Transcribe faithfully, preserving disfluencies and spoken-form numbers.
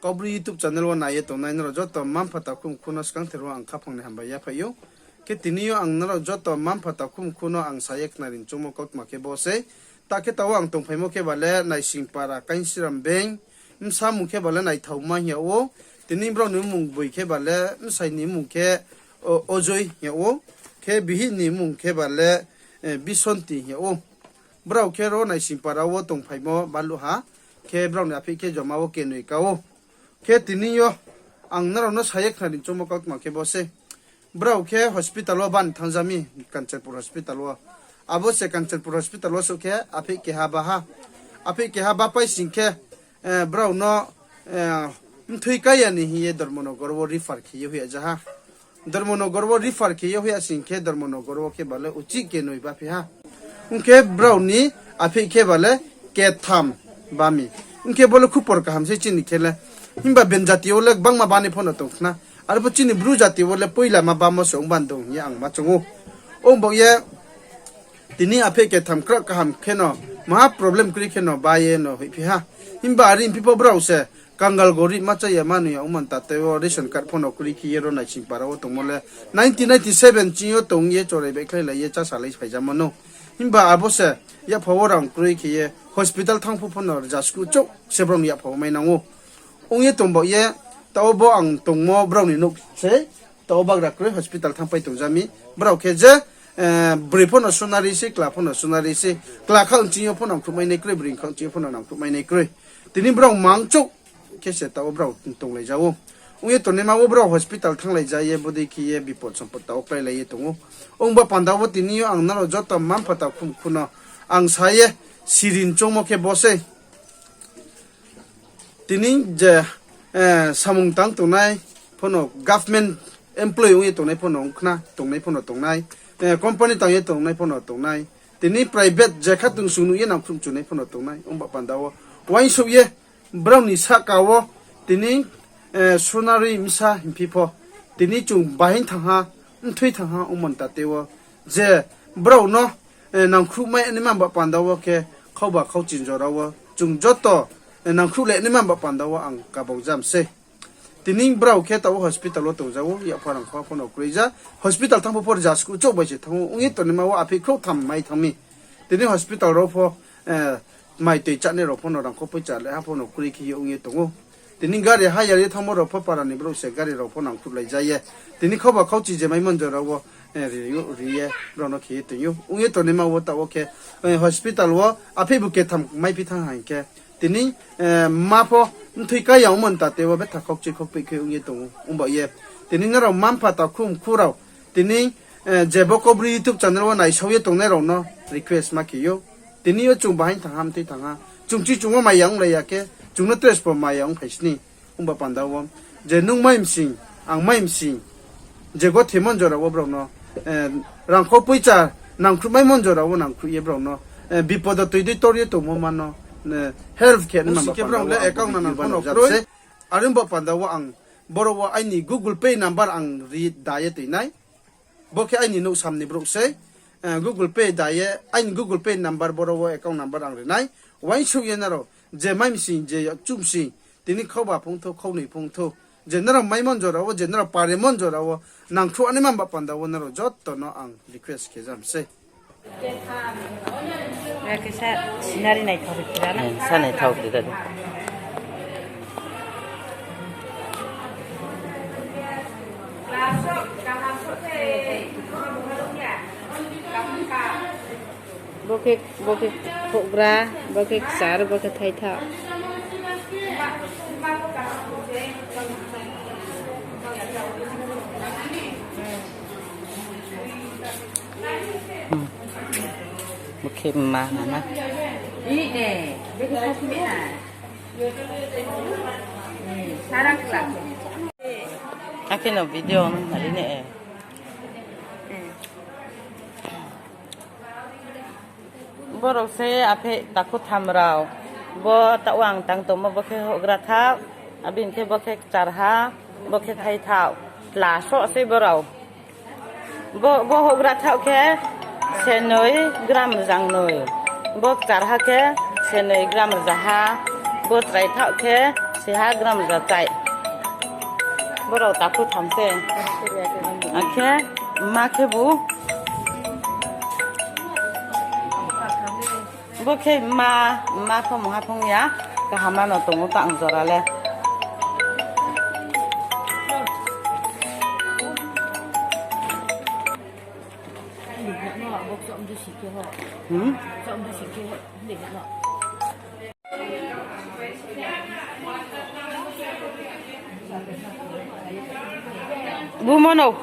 Kaubru YouTube channel wo nai ye tongnai nrao joto mma-mpha takhu mkhu no skangther wo ang khaphang ni hambai yaphaih ou. Khe tini yo ang nrao joto mma-mpha takhu mkhu no ang sa ye khnari choungmo kautma khe bo sei. Ta khe taoh wo ang tongphaimo khe ba le Naisingpara Kainsiram Beng, bsa mung khe ba le Naithaoma hing yag ou. Tini brao ni mmung boi khe ba le bsai ni mmung khe, o, Ojoi hing yag ou. Khe bihih ni mmung khe ba le, eh, Bisonti hing yag ou. Brao khe ro Naisingpara wo tongphaimo baluh ha. Khe brao ni apheih khe joma wo kenoi ka ou. Khe tini yo ang nrao no sa ye khnari choungmo kautma khe bo sei. Brao khe hospital wo bani thanngza mi, Kanchanpur hospital wo. Abo se Kanchanpur hospital wo souh khe apheih keha bá ha. Apheih keha bápai sing khe, eh, brao no, eh, mthoi kaya ni hing ye Dharmanagar wo refer khe ye hoih ya ja ha. Dharmanagar wo refer khe ye hoih ya sing khe Dharmanagar wo khe ba le uchih kenoi báphi ha. Ong khe brao ni apheih khe ba le ketham bá mi. Ong khe bo le khupor kaham sei chini khe le. Himba ben jati wo le gbangma bani pho no tong khna. Arphuh chini Bru jati wo le poila ma bámo se ong bani dong hing ye ang ma choung ou. Ong baoh ye tini apheih ketham kraoh kaham khe no, maha problem kroi khe no bá ye no hoihphi ha. Himba are phi pho brao se kangal gorib ma chá ya ma nung ya ongmo ni ta tei wo ration card pho no kroi khe ye ro Naisingpara wo tongmo le nineteen ninety seven ching yo tong ye chorai baihkhlailai ye chásalai phaijamo no. Himba abo se yapha wo rang kroi khe ye hospital thanng phuh pho no rza skuh chouh se brao ni yapha wo mai nang ou. Ong ye tong baoh ye, taoh wo bo ang tongmo brao ni nouh sei, taoh wo bagra kroi hospital thanngpai tongza mi. Brao khe je, eh, broi pho no sunari sei, kla pho no sunari sei, kla khaoh nching yo pho nangkhruhmai nai kroi, broi khaoh nching yo pho no nangkhruhmai nai kroi. Tini brao mang chouh khe se taoh wo brao tonglaija ou. Ong ye tongnaima wo brao hospital thannglai ja ye bodei khe ye bipot sompot taoh wo kláilai ye tong ou. Ong ba panda wo tini yo ang nrao joto mma-mpha takhu mkhu no ang sa ye sirin choungmo khe bo sei. Tini je, eh, samung tang tongnai pho no government employee ong ye tongnai pho no ong khna, tongnai pho no tongnai, eh, company tang ye tongnai pho no tongnai. Tini private je khatungsung nuh ye nangkhruh chunai pho no tongnai. Ong ba panda wo uaingsouh ye brao ni sahka wo tini, eh, sunari bsa hingphi pho, tini chung bahaing thanng ha, mthoi thanng ha ongmo ni ta tei wo je brao no, eh, nangkhruhmai naima ba panda wo khe khauba khauchi jora wo chung joto, eh, nangkhruh le naima ba panda wo ang kabau jam sei. Tini brao khe taoh wo hospital wo tongza ou, yapha rang kha pho no kroi ja. Hospital thanng phuh pho rza skuh chouh bai se thanng ou, ong ye tongnaima wo apheih khrouh tham mai thanng mi. Tini hospital rao pho, eh, mai toi chánai rao pho no rangkhou poicha le ha pho no kroi khe ye ong ye tong ou. Tini gari hire ye thanngmo rao pho para ni brouh se gari rao pho nangkhruhlai ja ye. Tini khauba khauchi je maimo jora wo, eh, ri, ri ye brao no khe ye tong ou. Ong ye tongnaima wo taoh wo khe, eh, hospital wo apheih bu ketham maiphi thanng ha hing khe. Tini, eh, mma pho mthoi kaya ongmo ni ta tei wo betha khokchi khokpeih khe ong ye tong ou. Ong ba ye. Tini nrao mma-mpha takhu mkhu rao. Tini, eh, je bo Kaubru YouTube channel wo naisao ye tongnai rao no request ma khe ou. Tini yo chung bahaing thanng ha, mthoi thanng ha. Chung chi chung wo maya onglai ya khe, chung no trespo maya ongphai sini. Ong ba panda wo. Je nung mai msing, ang mai msing. Je gothemo jora wo brao no, eh, rangkhou poicha nangkhruhmaimo jora wo nangkhruh ye brao no, eh, bipodo toi dei tor ye tongmo ma no, eh, help khe nima ba panda wo account number pho no kroi. Are ong ba panda wo ang boro wo aini Google Pay number ang ri da ye toi nai. Bo khe aini nouh sam ni brouh sei, eh, Google Pay da ye, aini Google Pay number boro wo account number ang ri nai. Uaingsouh ye nrao, je mai msing, je yakchuh msing, tini khauba phung thou, khaunoi phung thou. Je nrao maimo jora wo, je nrao paremo jora wo, nangkhruh naima ba panda wo nrao joto no ang request khe jam sei. Sa naithao ri khe da. Bo khe, bo khe houhgra, bo khe kchar, bo khe thaithao. Bo khe mma na na. Akhe no video nung nari ne. Borok se aphe takhu tham rao. Bo taoh ang tang tongmo bo khe houhgra thao. Abini khe bo khe kcharha, bo khe thaithao. Tla soh se borao. Bo, bo houhgra thao khe senoi gram rjangnoi. Bo kcharha khe senoi gram rjaha. Bo chrai thao khe Keha gram rachai. Borao takhu tham se. Akhe mma khebu. Bo khe mma, mma pho mungha phung ya. Kaham no tong ou tang jora le. Hmm? Bumo no.